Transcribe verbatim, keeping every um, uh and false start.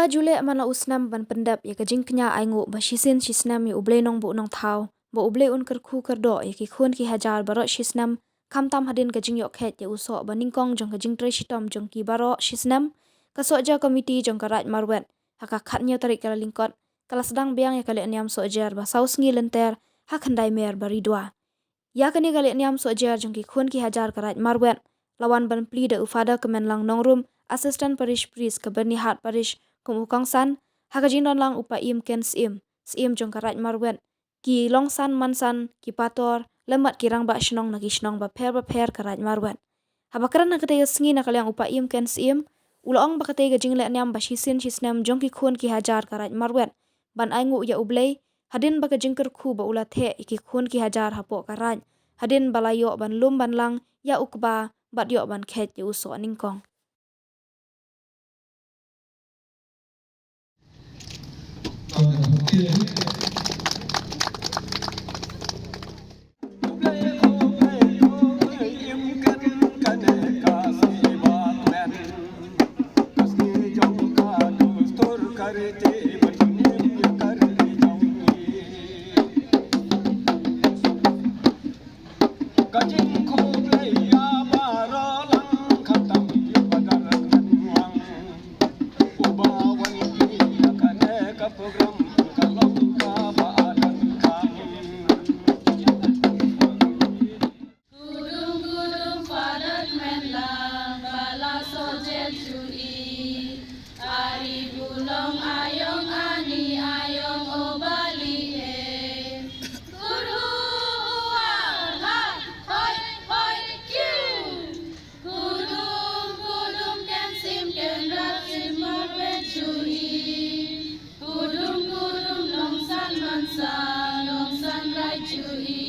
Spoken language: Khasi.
Ju leh man la u snem ban pyndep ïa ka jingkñia ainguh ba shisien shisnem ïa U Blei Nongbuh Nongthaw, ba U Blei un kyrkhu kyrdoh ïa ki khun ki hajar baroh shisnem, khamtam hadien ka jingïoh kheit ïa u soh ba nyngkong jong ka jingtrei shitom jong ki baroh shisnem. Ka Sohjer Committee jong ka Raid Marwet, ha ka khathynñiew tarik Kyllalyngkot, ka la sdang biang ïa ka lehniam sohjer ba saw sngi lynter ha Khyndai Mer Baridua. Ïa kane ka lehniam sohjer jong ki khun ki hajar ka Raid Marwet la wan ban plie da u Father Kmenlang Nongrum, Assistant Parish Priest ka Byrnihat Parish, kum u kongsan, ha ka jingdon lang u Paiem Ken Syiem, Syiem jong ka Raid Marwet, ki longsan mansan, ki pastor, lem bad ki rangbah shnong na ki shnong bapher bapher ka Raid Marwet. Haba kren ha katei ka sngi na ka liang u Paiem Ken Syiem, u la ong ba katei ka jinglehniam ba shisien shisnem jong ki khun ki hajar ka Raid Marwet ban ainguh ïa U Blei, hadien ba ka jingkyrkhu ba u la theh ïa ki khun ki hajar hapoh ka Raid, hadien ba la ïoh ban lum ban lang ïa u kba bad ïoh ban kheit ïa u soh nyngkong. Kudum kudum Father Kmenlang, ba la sohjer shuh i. Ari bulong ayong ani ayong o bali e. Kurhu hua ha hoi hoi kiu. Kudum kudum Ken Syiem Ken Rat Syiem Marwet shuh i. Kudum kudum Longsan Mansan Longsan Raid shuh i.